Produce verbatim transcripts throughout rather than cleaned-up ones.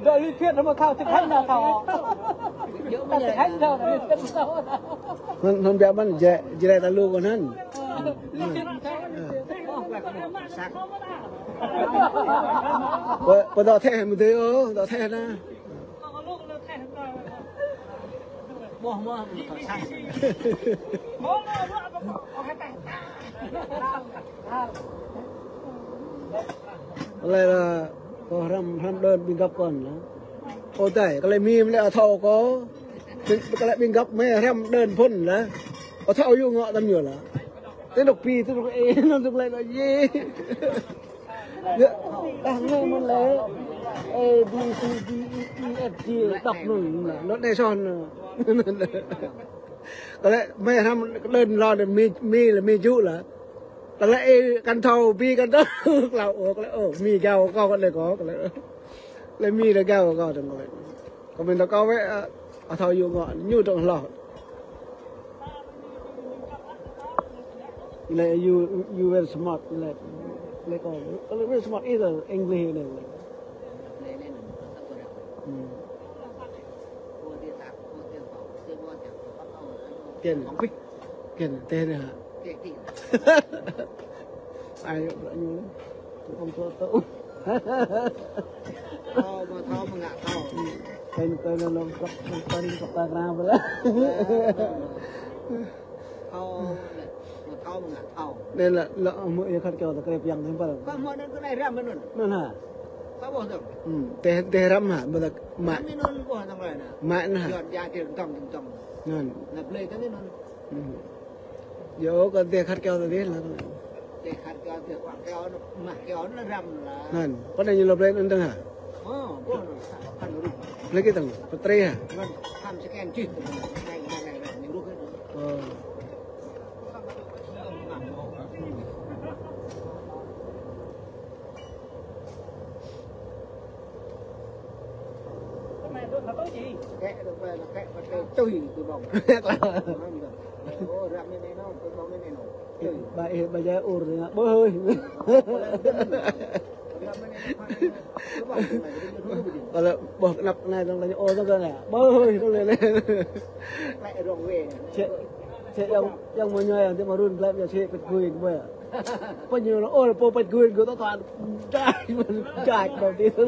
Dŏ lý thuyết mà thâo thực hành là thâo. Thực hành thâo, lý thuyết thâo. Anŭn, anŭn biă mơ̆n, jrĕ, jrĕ ta lu kơ anŭn. Pơ, pơ dŏ theh mơ̆n tui ôh, dŏ theh anŭn. Lĕ lah, kâo hrăm, hrăm đơn ƀing găp kơ anŭn lah. Ơ tơi, kơ lĕ mi mơ̆ lĕ ơ thâo kâo. Kơ lĕ ƀing găp mơ̆ hrăm đơn phŭn lah. Ơ thâo yŭ ngŏ tăm yŭ lah. Tơ nŏk pi, tơ nŏk ê, nŏk tơ lĕ nŏk yê. Yă, đah anai mơ̆n lĕ A, B, C, D, E, F, G, đŏk anŭn lah. Nŏk anai sŏn. Kơ lĕ mơ̆ hrăm đơn lŏn mi, mi lah mi jŭ lah. Kơ lĕ A kăn thâo, B kăn thâo. Kơ lĕ ơ, kơ lĕ ơ, mi gao kâo kơ lĕ kâo, kơ lĕ. Lĕ mi lĕ gao kâo dơ̆ng kơ lĕ. Kơ mĭn tơ kâo wĕ, ơ, ơ thâo yŭ ngŏ, ñu dơ̆ng hloh. Lĕ you, you very smart, lĕ, lĕ kâo. Kơ lĕ very smart either English lĕ. Hmm. Kiăng. Kiăng, teh anai hă. Ai, yua ñu. Không thâo tŭ. Thâo, mă thâo, mă ngă thâo. Kơnh, kơnh anŭn lŏm trŏk, kơnh trŏk ta kra bơla. Thâo, mă thâo, mă ngă thâo. Anai lah, lah, mơ̆ yua khăt kơ ta krep yang tempel. Kơ mơ̆ anŭn kơ anai răm anŭn. Anŭn hă? Kơ ƀuh tơ̆ng. Hmm, teh, teh răm hă, mă ta mă. Răm anŭn ƀuh tơ̆ng anai nă. Mă anŭn hă. Yua ja teh tơ̆ng, tơ̆ng. Anŭn. Nă blơi tơ̆ng anŭn. Hmm. Yua kơ teh khăt kơ ta teh lah. Teh khăt kơ teh kuă kơ, mă kơ anŭn răm lah. Anŭn, pơ anai ñu lŏm blơi anŭn tơ̆ng hă? Ơ, ƀuh anŭn, khăn rŭ. Blơi kơ tơ̆ng, pơtrê hă? Anŭn, khăn scan čih tơ̆ng, anai, anai, anai, anai, rŭ kơ. Ơ. Ƀă ih ƀă jai ur ngă ƀơi. Kơ lĕ ƀuh kơnăp anai dơ̆ng lañ ôh dơ̆ng kơ anai. Ƀơi, dơ̆ng lĕ lĕ. Sĕ, sĕ yang, yang mơñai yang tơ mă run glăp yang sĕ pĕt gui kơ ƀơi. Pơñu lă ôh, pô pĕt gui kơ tơtuan. Jai, jai kơ tih. Ui.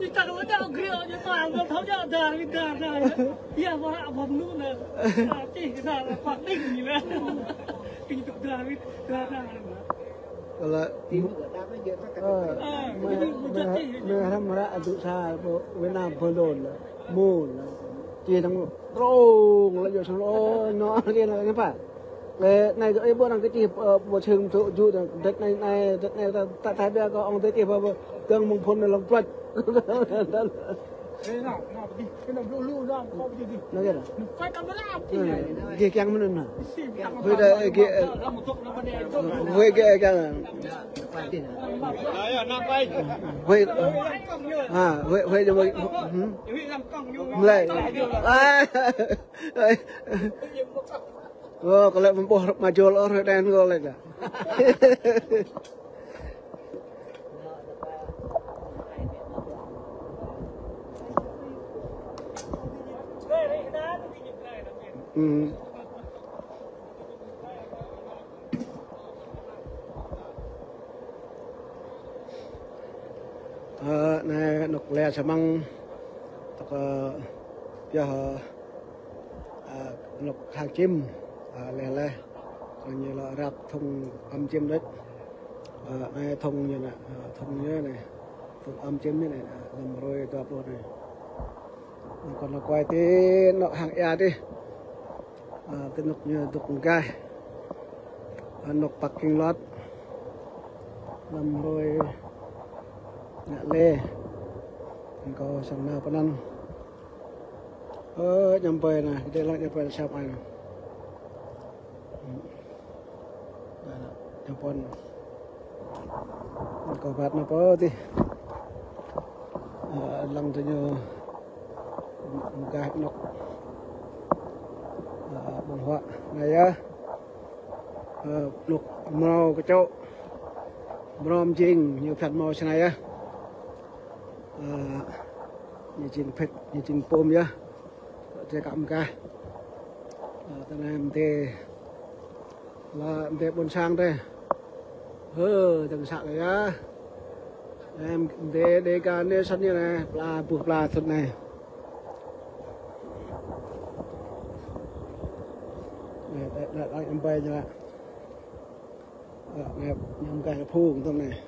Ñu tăk lơ djă gri ñu tăk lơ djă dar wĭt dar dar. Yua mơ̆ ră bom lu nă. Čih kơ dar păk đing ñu lĕ. Ñu tăk dar wĭt dar dar. Kơ lĕ, mơ̆ hrăm ră adŭ sa pơ Việt Nam pơ đôn lĕ. Mơ̆n lĕ. Čih tơ̆ng rông lĕ yua sơ̆ lŏ nŏ kơ nă kơ pă. Lĕ anai kơ ih ƀuh arăng kơ čih, ơ, ƀuh čơ̆ng tŭ jŭ tơ̆ng, dĕt anai anai, dĕt anai ta, ta, ta biă kơ ŏng dĕt ih ƀuh, ƀuh, tơ̆ng mơ̆ng phŭn anai lŏm plăč. Anai kơ anai. Gih kiăng mơ̆n anŭn hă? Huĭ đa, gih, huĭ gih kiăng. Huĭ, ha, huĭ, huĭ đa, hmm? Mlai. A. Ơ, kơ lĕ mơ̆ng ƀuh majol ôh, rơđen kơ lĕ dah. Hmm. Ơ, anai anŏ lĕ samăng tơ̆k, ơ, pioh, ơ, Ơ, anŏ hang čim, ơ, leh leh. Kơ ñu lŏ răp thŭng ăm čim đôč. Ơ, anai thŭng ñu anai, ơ, thŭng ñu anai. Thŭng ăm čim ñu anai, ơ, năm hrơi dua pluh anai. Kơ anŏ kuai tih, anŏ hang ia tih. Ơ, tơ anŏ ñu dŏ gaih. Ơ, anŏ parking lot. Năm hrơi ngă lĕ. Kâo sang nao pơ anŭn. Ơ, ñăm ƀơi anai, kơ dêh lăng ñăm ƀơi anai sap ai anai. Anai, ñăm ƀơi anai. Kâo ƀat anai pơ tih. Ơ, lăng tơ ñu. Mơgah anŏ. Ơ, ƀơ̆ng huă anai yơh. Ơ, anŏ mrâo kơčŏ. Mrâo mjing, ñu phat mâo snei yơh. Ơ, ñu jing phat, ñu jing pôm yơh. Tơlơi kă mơgah. Ơ, tơ anai mơdê. Lă mơdê ƀôn sang tơ. Hơ, tơng săk yơh. Em mơdê Dega Nation anai, pla, buh pla thŭn anai. Anai, đa, đa, đa, em ƀai ñu lă. Ơ, anai, ñu mơgah phung tơng anai.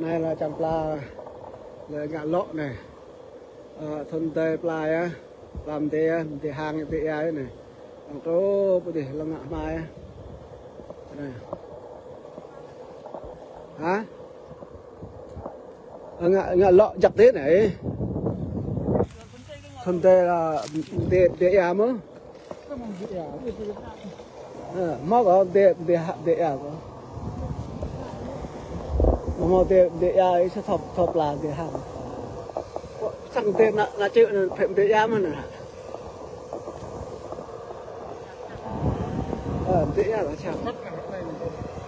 Anai lă čang pla, lă ngă lŏ anai. Ơ, thŭn tơi pla yơh. Pla mơdê yơh, mơdê hăng, mơdê ia yơh anai. Lăng truh pơ adih, lăng ngă hmua yơh. Anai. Hă? Ơ, ngă, ngă lŏ jak tê anai. Thŭn tơi lă mơdê, mơdê ia mơ̆? Ơ, hmâo kơ mơdê, mơdê ha-, mơdê ia kơ. Hmâo mơdê, mơdê ia, ih sa thâo, thâo pla mơdê hăng. Kơ sang mơdê ană, ană čư̆ anai, phe mơdê ia mơ̆n anai. Ơ, mơdê ia lă čang.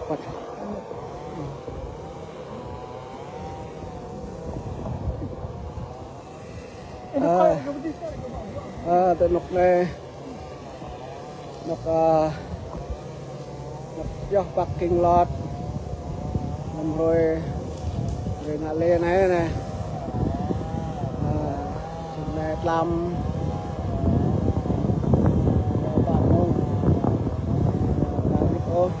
Păt. Ơ, ơ, tơ anŏ anai. Anŏ, ơ, anŏ yơh parking lot. Lăm hrơi, hrơi ngă lễ anai anai. Ơ, sum anai tlam. Ơ, tlam mông. Ơ, tlam mông.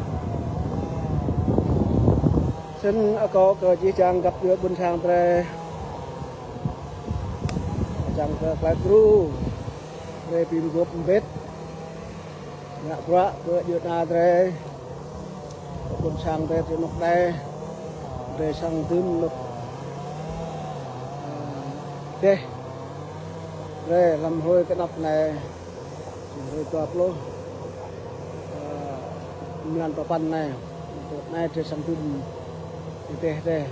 Snăn akŏ kơ jih jang găp djuai ƀuôn sang drei. Čang kơ klai gru. Drei bi mguôp mbĭt. Ngă bruă kơ djuai ana drei. Ƀuôn sang drei ti anŏ anai. Drei săng dưm anŏ. Ơ, dêh. Drei lăm hrơi kơ anăp anai. Hrơi dua pluh, ơ, mlan dua păn anai. Anai drei săng dưm dêh drei.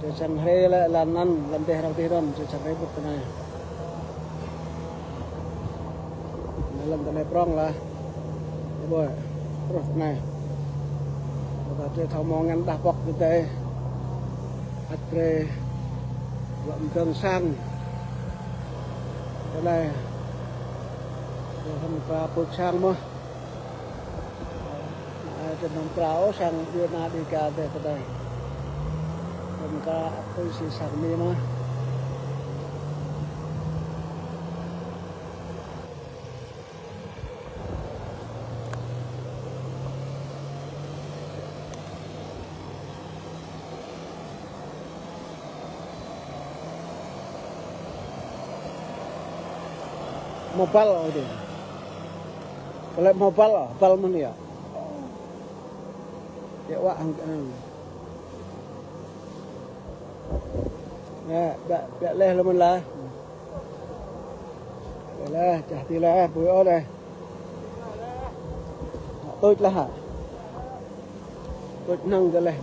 Drei săng hrơi lĕ lăn anăn, lăn dêh rao dêh anŭn, drei săng hrơi ƀut tơ anai. Anai lăn tơ anai prŏng lah. Ơ ƀơi, truh tơ anai. Ƀơi ta drei thâo mơ̆ng ngăn đah pŏk kơ drei. Ăt drei lŏm dơ̆ng sang. Tơ anai. Tơlơi hăm kra pơ̆k sang mơ̆n. Ai, tơlơi hăm kra ôh sang Việt Nam đi kơ tơ tơ anai. Hăm kra ăt tui si sang Mi mơ̆n. Hmâo băl ôh dih. Kơ lĕ hmâo băl ôh, băl mơ̆n yơh. Yơh wă hăng, hăng. Yơh, biă, biă leh lơ̆m mơ̆n lah. Leh, čah ti leh, ƀuh ôh leh. Tuč lah hă. Tuč năng kơ leh.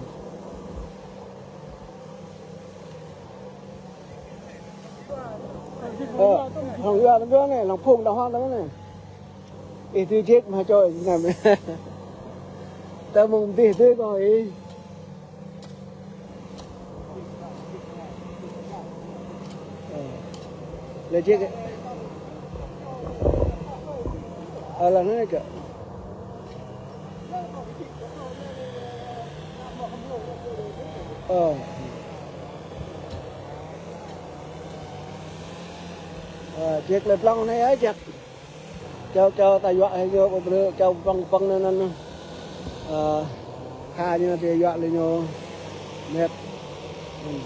Ơ, lăng yua tơm yua anai, lăng phung đa hoa tơm anai. Ih tui jek mă čô anai. Tơ mơ̆ng dih tui kơ ih. Ơ. Lĕ jek. Ơ, lăng anai kơ. Ơ. Ơ, jek lĕ plŏng anai ơ jek. Čao, čao ta yua hĭ ñu ƀu brơi, čao păng, păng anŭn, anŭn. Ơ, ha ñu ti yua lĕ ñu. Net. Hmm.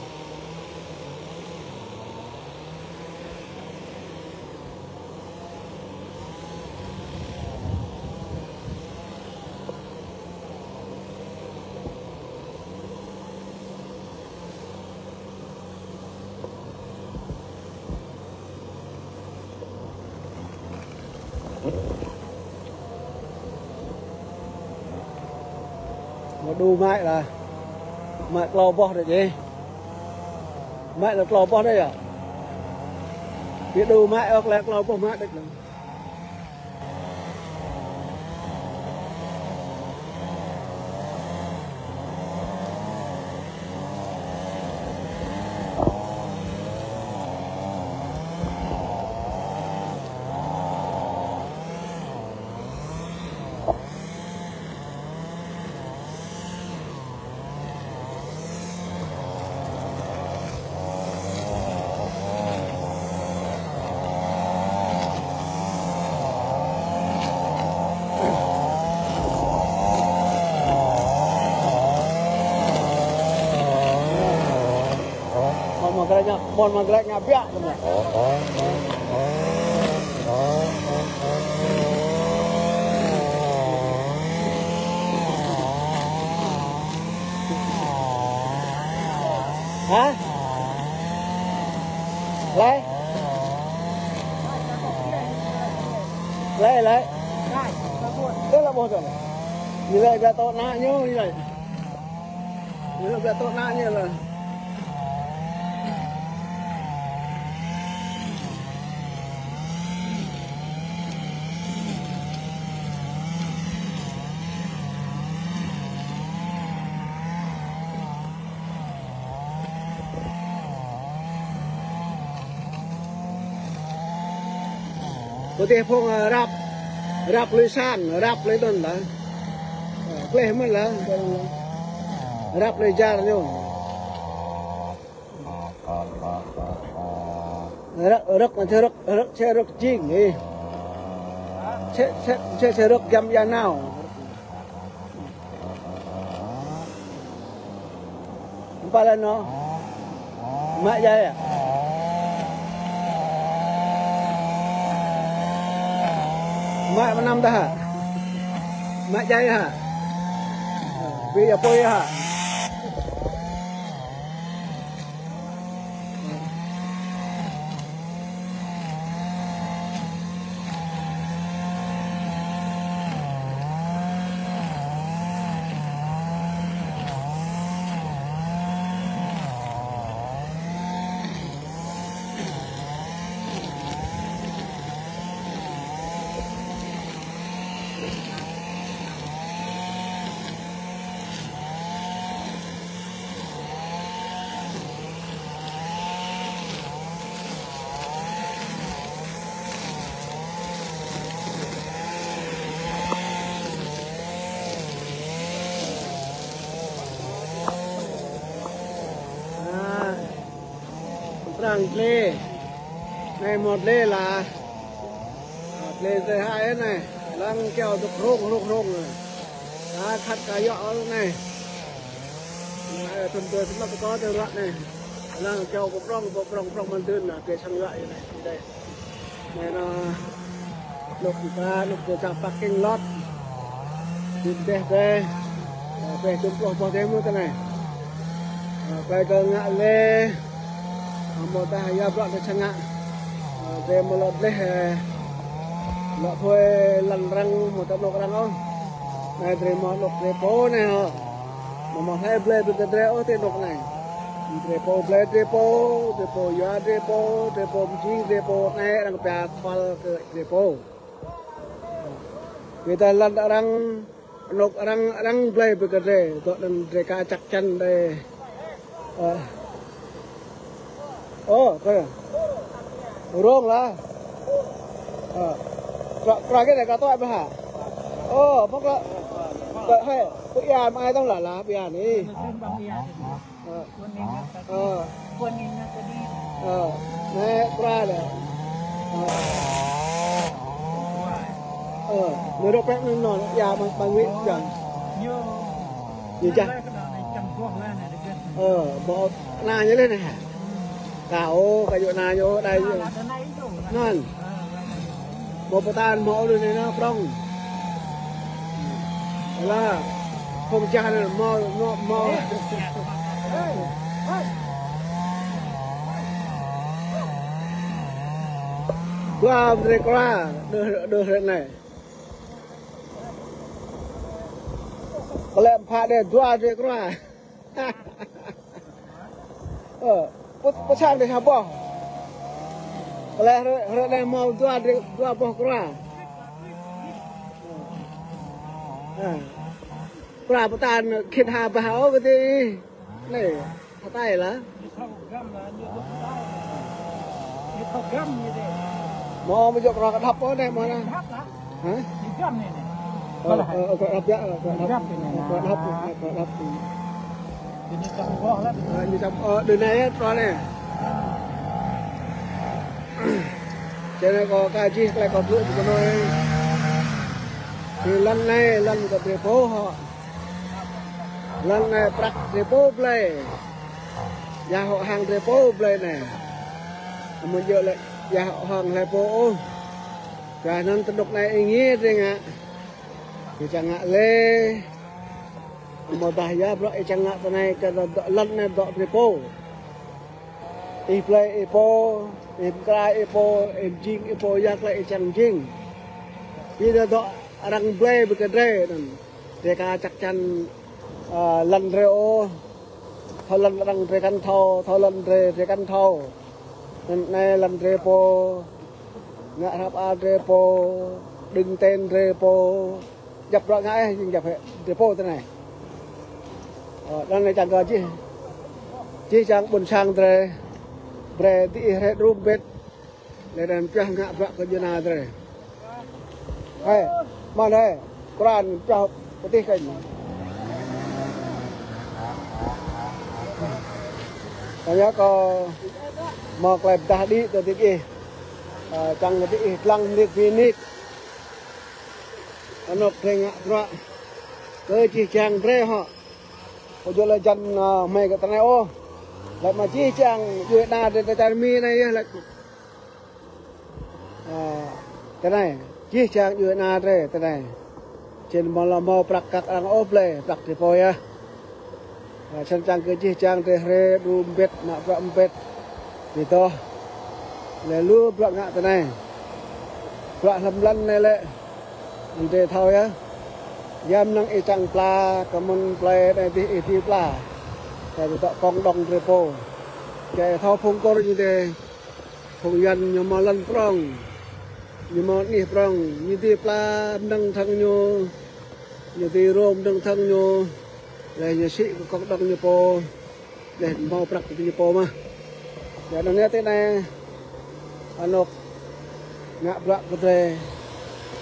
Đu mă lah. Mă klâo boh đôč yơh. Mă lah klâo boh đôč yơh. Ƀu đu mă ôh, klâo boh mă đôč lah. Mon mă glaĭ ñu, mon mă glaĭ ñu biă kơ mă. Hă? Lĕ? Lĕ, lĕ. Tơ lah boh tơ. Ñu lĕ gah tŏ ană ñu, ñu lĕ. Ñu lĕ gah tŏ ană ñu lah. Pơ dêh phung, ơ, răp, răp lui sang, răp lui anŭn lah. Ơ, gleh mơ̆n lah, răp lui čar ñu. Rơ̆k, rơ̆k, rơ̆k, rơ̆k, rơ̆k, rơ̆k jing, ih. Rơ̆k, rơ̆k, rơ̆k jam ia nao. Pă lĕ nô. Mă djai hă? Mă mơnam tah hă? Mă djai hă? Ƀu djơ̆ apui hă? Arăng gleh. Anai mơ̆ gleh lah. Gleh tơhai anai. Lăng kyâo tŭk hrông hrông hrông anai. Ka khăt ka yŏ anai. Anai thun tơ sơnăp tơ kơ tơ ră anai. Lăng kyâo kơ prŏng kơ prŏng prŏng mơ̆n tơl anai. Tơ sang yŏ anai. Anai. Anai nô, anŏ ta, anŏ ta čar parking lot. Dĭ tơdeh, tơdeh dŭm pluh boh tơdeh mơ̆ tơ anai. Tơlơi kơ ngă lĕ, mơ̆ tah ia bruă tơ čang ngă. Tơdeh mơ̆ lŏ tơdeh, lŏ thoi lăn arăng, mơ̆ tơ anŏ arăng ôh. Anai tơdeh mơ̆ anŏ tơdeh pô anai hŏ. Mơ̆ mơ̆ hlơi blơi brơi kơ drơi ôh tơ anŏ anai. Drơi pô blơi drơi pô, drơi pô yua drơi pô, drơi pô mơjing drơi pô anai arăng pia kual kơ drơi pô. Ƀiădah lăn arăng, anŏ arăng, arăng blơi brơi kơ drơi, dŏ anŭn drơi ka čăk čan đơi. Ơ. Ơ, kơ. Rông lah. Ơ. Kra, kra kơ anai ka tŏ ƀă hă. Ơ, pơk lah. Kơ hai, pơ ia mă ai tong lah lah, pơ ia anai. Ơ. Ơ. Ơ. Anai kra lĕ. Ơ. Ơ. Anai rŏk pĕk anŭn anŭn, ia ƀăng, ƀăng wĭ čang. Ñu čang. Ơ, ƀu anai ñu lĕ anai hă. Ka ôh, ka yua anai ñu, đai ñu. Anŭn. Mơ̆ pơtăn mơ̆ ôh anai nao prŏng. Lah, phung čar anai mơ̆, mơ̆, mơ̆. Ba brơi kra, đơ, đơ rĕ anai. Klĕ pha đe dua drơi krua. Ơ, pơ-, pơ sang đe ha boh. Klĕ hrơi, hrơi đe hmâo dua drơi, dua boh krua. Ơ. Krua pơtă khĭt ha bah ôh kơ tih. Anai, hơtai lah. Mơ̆ mơ̆ jŏk krua kơdŏp ôh anai mơ̆ anai. Hă? Ơ, ơ, ơ, krua kơdŏp yơh, ơ, krua kơdŏp. Krua kơdŏp, krua kơdŏp. Ơ, ñu čăm, ơ, đơi anai yơh, krua anai. Čơnai kâo ka jih, klĕ kâo blŭ ƀu kơnoi. Či lŏn anai, lŏn kơ drơi pô hŏ. Lŏn anai prăk drơi pô blơi. Ia hŏ hăng drơi pô blơi anai. Mơ̆ djơ̆ lĕ ia hŏ hăng hlơi pô ôh. Kơ anŭn tơnŭk anai ih ngiê drơi ngă. Ih čang ngă lĕ. Mơ̆ dah ia bruă ih čang ngă tơ anai kơ dŏ, dŏ lŏn anai dŏ drơi pô. Ih blơi ih pô, ih pơkra ih pô, ih jing ih pô, ia klĕ ih čang jing. Ih dŏ dŏ arăng blơi ƀơi kơ drơi anŭn. Drơi ka čăk čăn, ơ, lŏn drơi ôh. Thâo lŏn arăng drơi kăn thâo, thâo lŏn drơi drơi kăn thâo. Anŭn anai lŏn drơi pô, ngă hrăp a drơi pô, đưng ten drơi pô. Djăp bruă ngă ih, jing djăp hĕ drơi pô tơ anai. Ơ, anŭn anai čang kơ jih. Jih jang ƀôn sang drơi. Brơi tih ih hrĕ rŭm bĕt. Lĕ anŭn pioh ngă bruă kơ djuai ana drơi. Hai, mơ̆n hai, krua anŭn pioh pơtih kơ ñu. Tơl yơh kâo hmâo klĕ pơdah đĭ tơ tih ih. Ơ, čang kơ tih ih lăng mơnit biă mơnit. Anŏ drơi ngă bruă. Kơ jih jang drơi hŏ. Ƀu djơ̆ lĕ jăn, ơ, hmei kơ tơ anai ôh. Lĕ mơ̆ jih jang djuai ana drơi tơ čar Mi anai yơh lĕ. Ơ, tơ anai, jih jang djuai ana drơi tơ anai. Čen mơ̆ lŏ hmâo prăk kăk arăng ôh blơi, prăk drơi pô yơh. Ơ, săn čang kơ jih jang drơi hrĕ, đru mbĭt, mă bruă mbĭt. Ƀiădah. Lĕ lu bruă ngă tơ anai. Bruă hlăm lŏn anai lĕ. Drơi thâo yơh. Ia mơnăng ih čang pla, kơ mơ̆n plơi anai dih ih dưi pla. Kơ dŏ cộng đồng drơi pô. Kơ thâo phung Kur ñu dih. Phung Yuan ñu hmâo lŏn prŏng. Ñu hmâo anih prŏng. Ñu dưi pla mơnăng thăng ñu. Ñu dưi rôm mơnăng thăng ñu. Lĕ ñu sĭ kơ cộng đồng ñu pô. Lĕ hmâo prăk kơ ñu pô mơ̆n. Yua anŭn yơh tơ anai. Anŏ ngă bruă kơ drơi.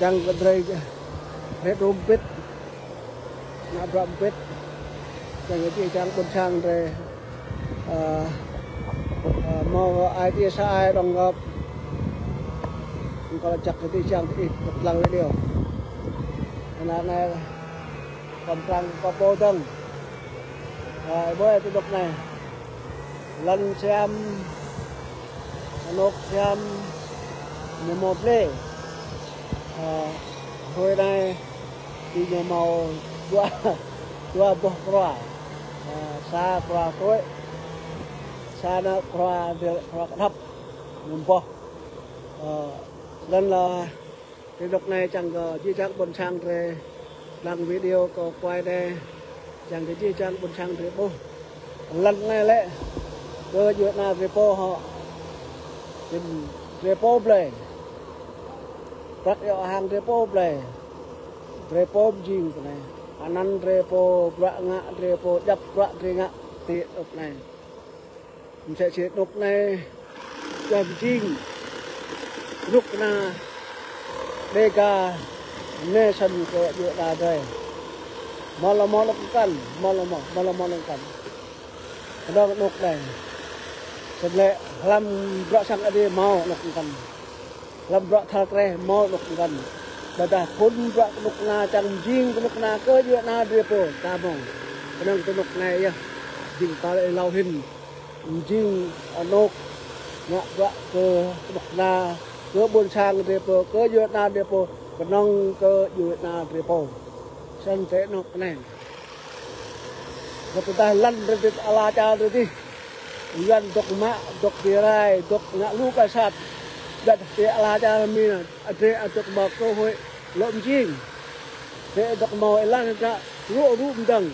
Čang kơ drơi. Hrĕ rôm bĭt. Ngă bruă mbĭt. Čang kơ jih jang ƀôn sang drơi. Ơ, ơ, hmâo ai tiê sa ai đóng góp. Kâo laĭ kơ jih jang ih pơtlang video. Anai anai. Kâo pơtlang kơ pô dơ̆ng. Ơ, ƀơi tơnŭk anai. Lŏn siam, anŏ siam, ñu hmâo blơi. Ơ, hrơi anai, ih ñu hmâo dua, dua boh krua. Ơ, sa krua tui, sa anŭn krua, krua kơdŏp. Ñu boh. Ơ, lŏn la Tơnŭk anai čang kơ jih jang ƀôn sang drơi lăng video kâo quay anai, čang kơ jih jang ƀôn sang drơi ƀuh. Lŏn anai lĕ kơ djuai ana drơi pô hŏ. Čim drơi pô blơi. Prăk yơh hăng drơi pô blơi. Drơi pô mjing tơ anai. Anăn drơi pô, bruă ngă drơi pô, djăp bruă drơi ngă tơnŭk anai. Msĕ si tơnŭk anai, čar mjing, kơnuk kơna, Dega, nation kơ djuai ana drơi. Hmâo lŏ hmâo anŏ kơkăn, hmâo lŏ hmâo, hmâo lŏ hmâo anŏ kơkăn. Kơnơ̆ng tơnŭk anai. Samơ̆ lĕ hlăm bruă sang Adai hmâo anŏ kơkăn. Hlăm bruă thal kreh hmâo anŏ kơkăn. Ƀôdah phŭn bruă kơnuk kơna čang mjing kơnuk kơna kơ djuai ana drơi pô ta hmâo. Kơnơ̆ng tơnŭk anai yơh. Jing ta lĕ hlâo hĭn. Mjing anŏ ngă bruă kơ kơnuk kơna kơ ƀôn sang drơi pô kơ djuai ana drơi pô kơnơ̆ng kơ djuai ana drơi pô. Săn tơnŭk anai. Gơ̆ tơdah lăn rơdit ala čar rơdit. Yuan dŏ mă, dŏ bi rai, dŏ ngă lu kơ sat. Gơ̆ tơdah ala čar Mi anai, adrơi adŏ mă cơ hội lŏm jing. Adrơi adŏ mă êlan tă rŏ rŭ mơdăng,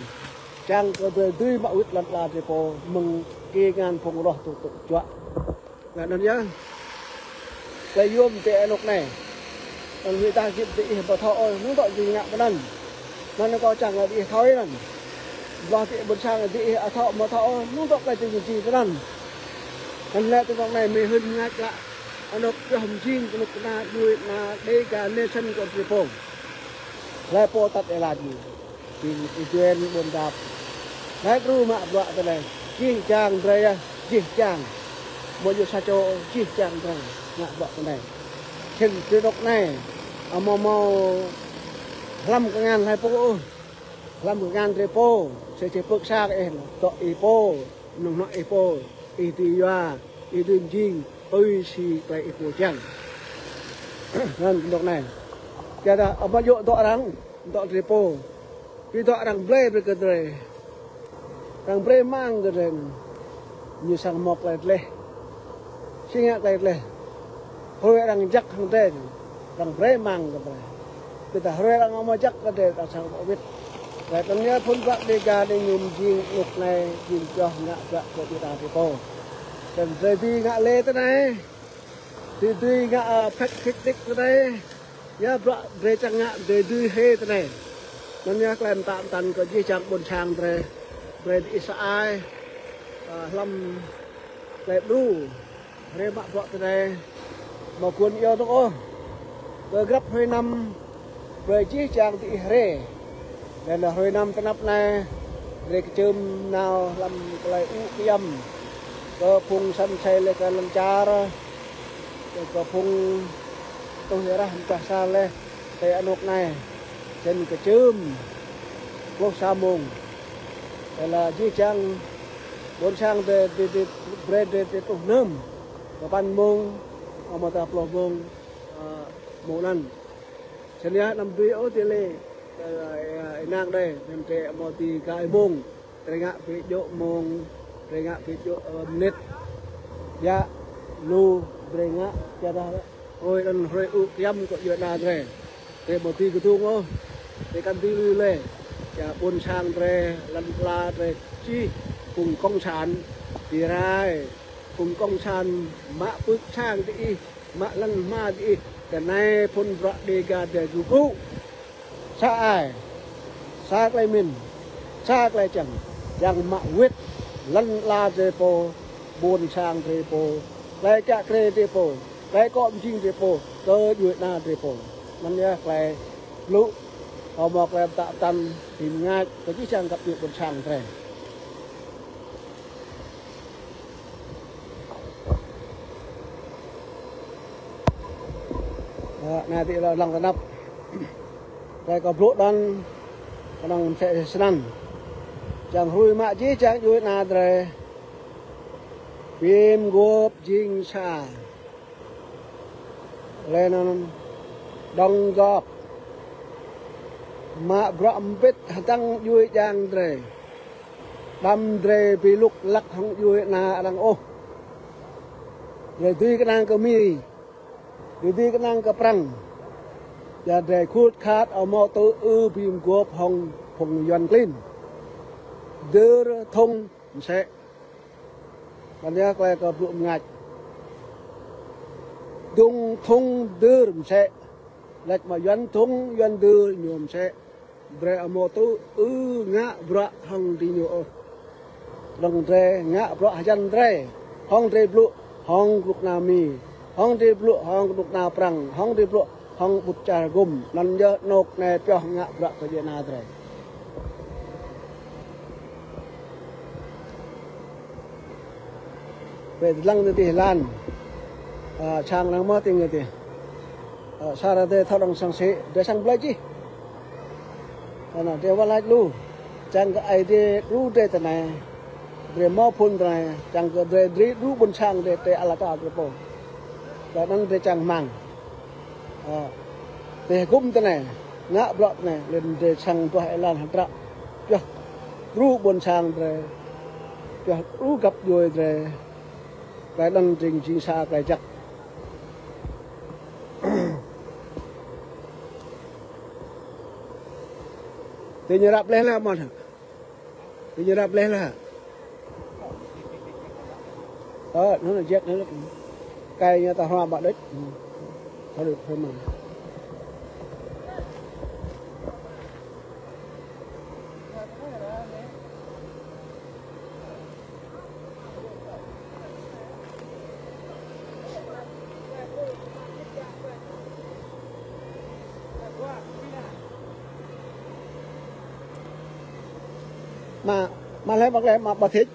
čang kơ drơi dưi mă wĭt lăn ala drơi pô mơ̆ng kơngan phung roh tŭ tŭ juă. Ngă anŭn yơh. Tơlơi yôm tơ anŭk anai. Anŭn wĭ ta git tơ ih ƀu thâo ôh, anŭn tŏ jing ngă pơanăn. Anŭn kâo čang kơ ih thâo anŭn. Blah tơ ƀôn sang tơ ih ƀu thâo ƀu thâo ôh, anŭn tŏ tơlơi tơ jing pơanăn. Anŭn lĕ tơ anŭk anai mơ̆ hưn ngă lă. Anŭk pioh mjing kơnuk kơna djuai ana Dega Nation kơ drơi pô. Hlơi pô tăt ih laĭ ñu. Ƀing ih duen ƀôn dap. Laih đru mă bruă tơlơi. Jih jang drơi yơh, jih jang. Mơ̆ yua sa čô, jih jang drơi. Ngă bruă tơlơi. Sĭt tơ anŭk anai. Amâo hmâo hlăm kơngan hlơi pô ôh. Hlăm kơngan drơi pô. Sĭt sĭt pơ̆k sa kơ ih, tŏ ih pô. Nŏng nŏ ih pô, ih dưi yua, ih dưi mjing, tui si tơlơi ih pô čang. Anŭn tơ anŭk anai. Kiadah amâo djơ̆ dŏ arăng, dŏ drơi pô. Ƀu djơ̆ arăng blơi brơi kơ drơi. Arăng brơi mang kơ drơi anŭn. Ñu sang hmâo tơlơi gleh. Či ngă tơlơi gleh. Hrơi arăng jak hăng drơi, arăng brơi mang kơ drơi. Tơdah hrơi arăng amâo jak kơ drơi, arăng sang ƀu wĭt. Laih anŭn yơh phun bruă Dega anai ñu mjing anŭk anai, jing pioh ngă bruă kơ djuai ana drơi pô. Čang drơi dưi ngă lĕ tơ anai. Drơi dưi ngă, ơ, phek phek tik tơ anai. Yua bruă drơi čang ngă drơi dưi hĭ tơ anai. Anŭn yơh tơlơi mơtă mơtăn kơ jih jang ƀôn sang drơi. Drơi dih sa ai. Ơ, hlăm tơlơi đru. Hrơi mă bruă tơ anai. Mơguan iâu dŏ ôh. Kơ grăp hrơi năm. Brơi jih jang tơ ih hrơi. Laih anŭn hrơi năm tơnap anai. Drơi kơčưm nao hlăm tơlơi ŭ kiăm. Kơ phung săn asơi laih kơ lŏn čar. Kơ, kơ phung tuh ih rah mơčah sa laih. Tơ anŭk anai. Čang kơčưm. Pluh sa mông. Laih anŭn jih jang ƀôn sang drơi, drơi, drơi, brơi drơi, drơi truh năm. Sapăn mông, amâodah pluh mông, ơ, mông anŭn. Sĭt yơh anăm dưi ôh tơlơi, ơ, ơ, ih nang đơi, anŭn drơi amâo dưi kơ ih mông. Drơi ngă ƀu djơ̆ mông, drơi ngă ƀu djơ̆, ơ, mơnit. Yua lu drơi ngă, kiadah hrơi anŭn hrơi ŭ kiăm kơ djuai ana drơi. Drơi ƀu dưi kơdung ôh. Drơi kăn dưi lui lĕ. Yua ƀôn sang drơi, lŏn ala drơi, čih phung cộng sản, ti rai. Phung cộng sản mă pưk sang tơ ih, mă lŏn hma tơ ih, tơ anai phun bruă Dega drơi gŭ gŭ. Sa ai, sa tơlơi mĭn, sa tơlơi čang, čang mă wĭt lŏn ala drơi pô, ƀôn sang drơi pô, tơlơi kiă kriê drơi pô, tơlơi akŏ mjing drơi pô, kơ djuai ana drơi pô. Anŭn yơh tơlơi blŭ, hmâo tơlơi mơtă mơtăn, ƀing ngă, kơ jih jang găp djuai ƀôn sang drơi. Ơ, anai tơ lăng tơnap. Tơlơi kâo blŭ anŭn, kơnơ̆ng mơsĕ snăn. Čang hrui mă jih jang djuai ana drơi. Pim guôp jing sa. Laih anŭn đóng góp. Mă bruă mbĭt hơdăng djuai jang drơi. Đăm drơi ƀu lŭk lăk hăng djuai ana arăng ôh. Drơi dưi kơnang kơ Mi. Drơi dưi kơnang kơ Prăng. Yua drơi khut khat amâo tŭ ư pim guôp hăng phung Yuăn klin. Dưr thŭng mơsĕ. Anŭn yơh tơlơi kâo blŭ mơngač. Dŭng thŭng dưr mơsĕ. Lač mă Yuăn thŭng, Yuăn dưr ñu mơsĕ. Drơi amâo tŭ ư ngă bruă hăng diñu ôh. Răng drơi ngă bruă hơjăn drơi. Hăng drơi blŭ, hăng kơnuk kơna Mi. Hăng drơi blŭ, hăng kơnuk kơna Prăng. Hăng drơi blŭ, hăng ƀut čar gum. Anŭn yơh anŭk anai pioh ngă bruă kơ djuai ana drơi. Ƀơi lăng tơ tih lan. Ơ, sang lăng mơ̆ tơ̆ng tih. Ơ, sa ră tơ thâo lăng sang sĭ, drơi sang blơi čih. Anŭn, drơi wơ̆t lač lu. Čang kơ ai drơi đru drơi tơ anai. Drơi hmâo phun tơ anai. Čang kơ drơi, drơi đru ƀôn sang drơi, drơi ala čar drơi pô. Tơ anŭn drơi čang hmang. Ơ, tơ gum tơ anai, ngă bruă tơ anai, laih anŭn drơi sang duah êlan hơdră. Pioh đru ƀôn sang drơi, pioh đru găp djuai drơi, laih anŭn tring jing sa tơlơi jăk. Tơ ñu ră pleh lah mơ̆n. Tơ ñu ră pleh lah. Ơ, anŭn jĕt anŭn. Kai ñu ta hrua ƀă đôč. Thôi được, thôi mà. Mă, mă lĕ ƀă lĕ mă ƀă thĭt.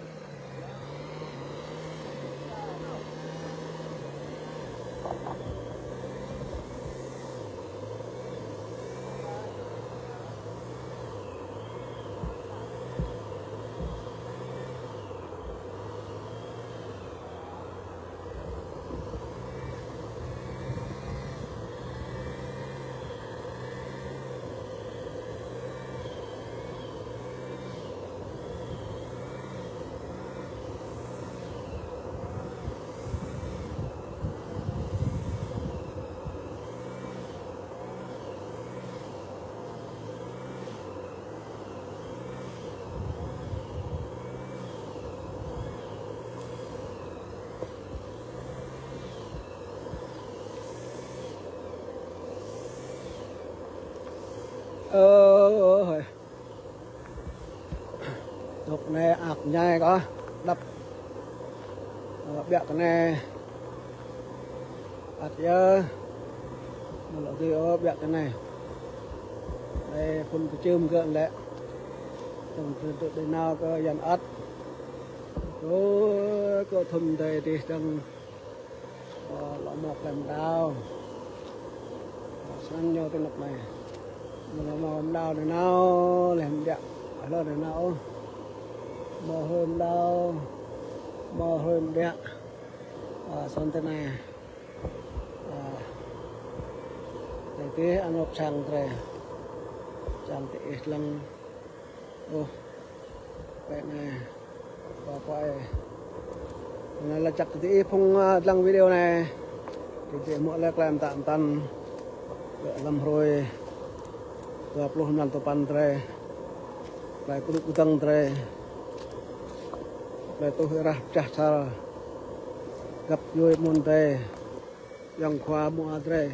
Ơ, hơi. Dŏ anai ăt ñai kơ, đăp. Ơ, ƀiă kơ anai. Ăt yơh. Mơ̆ lŏ tui ôh ƀiă kơ anai. Ơi, phun kơčưm kơ lĕ. Tơ̆ng tơ̆ tơ̆ đơi nao kơ Yuan ăt. Ơ, kơ thun tơi tih tơ̆ng. Ơ, lŏ mŏk lem đao. Ơ, săn ñu tơ năp anai. Mơ̆ lŏ mŏk lem đao đơi nao, lem ƀiă. Hlơi đơi nao. Mơ̆ hlơi lem đao. Mơ̆ hlơi lem ƀiă. Ơ, săn tơ anai. Ơ, tơi tih anŏ sang tơlơi. Sang tơ ih lăng. Ơ, pĕ anai. Kơ kuai. Anai laĭ čăk kơ tơ ih phung, ơ, lăng video anai. Kơ tơ ih mŏk lĕ klem tăm tăn. Kơ lăm hrơi. Dua pluh mlan tơpăn tơlơi. Klai kơnuk kơdơ̆ng tơlơi. Klai tuh rah pơčah sal. Găp djuai mơ̆n tơlơi. Yang khua mơ̆ adrơi.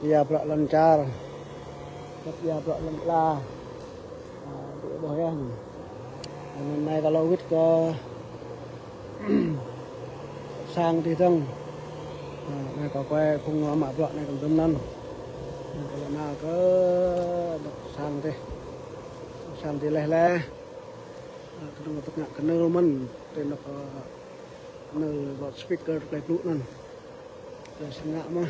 Ia bruă lŏn čar. Kăp ia bruă lŏn ala. Ơ, tơ ih ƀuh yơh. Anŭn anai kơ lŏ wĭt kơ sang tih dơ̆ng. Ơ, anai kơ kuai phung mă bruă anai kơ tơm anŭn. Anai kơ lŏ nao kơ dŏ sang tih. Sang tih leh leh. Ơ, kơnơ̆ng tơ̆k ngă kơnơ̆ng mơ̆n. Tơ anŏ, ơ, Nơ loudspeaker tơlơi blŭ anŭn. Tơlơi sơngă mơ̆n.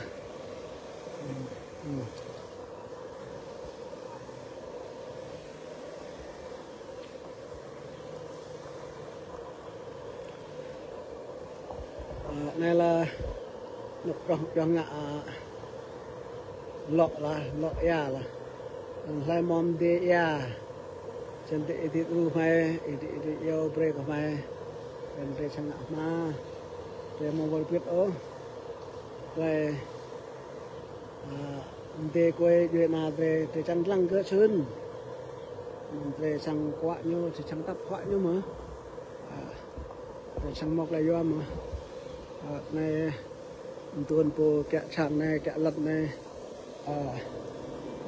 Hmm, hmm. Ơ, anai lah anŏ prŏng prŏng ngă, ơ, lŏ lah, lŏ ia lah. Anŭn hlơi mơ̆ mơdê ia. Čan tơ ih dih ruh hmai, ih dih, ih dih iâu brơi kơ hmai. Čan brơi sang ngă hmai. Brơi mơ̆ wơr bĭt ôh. Brơi, ơ, mơdê kuai djuai ana brơi, brơi čang lăng gơ̆ sưn. Brơi čang kuă ñu, brơi čang tăp kuă ñu mơ̆. Ơ, brơi čang mŏk lĕ yua mơ̆. Ơ, anai Mơ̆ng tơ̆n pô kiă čang anai, kiă lăt anai. Ơ,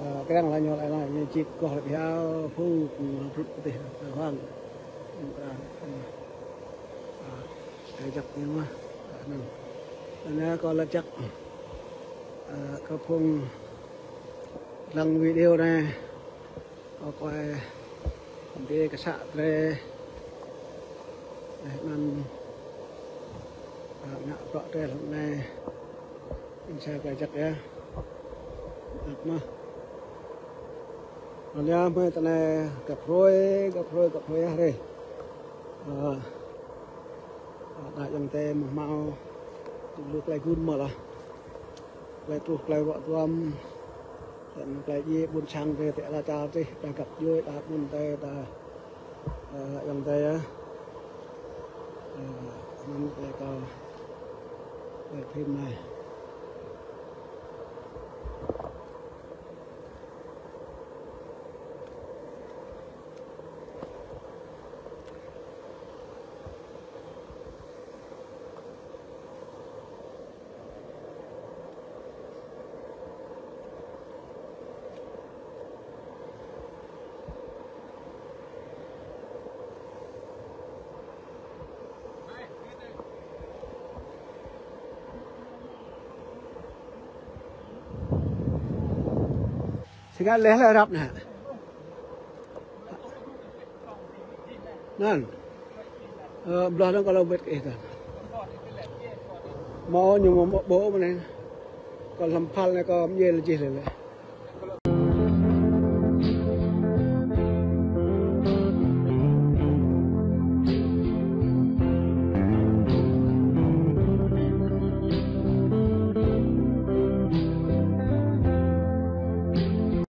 ơ, kơdăng lah ñu lĕ anai, ñu čĭk kơh lĕ biă, phu, pơtih, pơtih, pơtih. Ơ, kơ jak ñu mơ̆n. Ơ, anŭn. Anai kơ laĭ jak. Ơ, kơ phung lăng video anai. Kơ kuai mơdê kơ să drơi. Ơ, anŭn, ơ, ngă bruă drơi hlâo anai. Inh sa kuai jak yơh. Ăt mơ̆n. Anŭn yơh mơ̆ tơ anai găp hrơi, găp hrơi, găp hrơi yơh rơi. Ơ, ơ, đa ayŏng adơi mơ̆ hmâo. Tŭ lu tơlơi gŭn mơ̆ lah. Tơlơi truh, tơlơi ruă duăm. Tơlơi djai ƀôn sang tơ, tơlơi ala čar tơ, ta găp djuai, ta ƀun tơ, ta, ơ, ayŏng adơi yơh. Ơ, anŭn tơlơi kâo, tơlơi phim anai. Tơngan leh leh răp anai. Anŭn. Ơ, blah anŭn kâo lŏ wơ̆t kơ ih tah. Hmâo ñu hmâo ƀô̆ mơ̆n anai. Kâo hlăm phal anai kâo mơyel jih leh leh.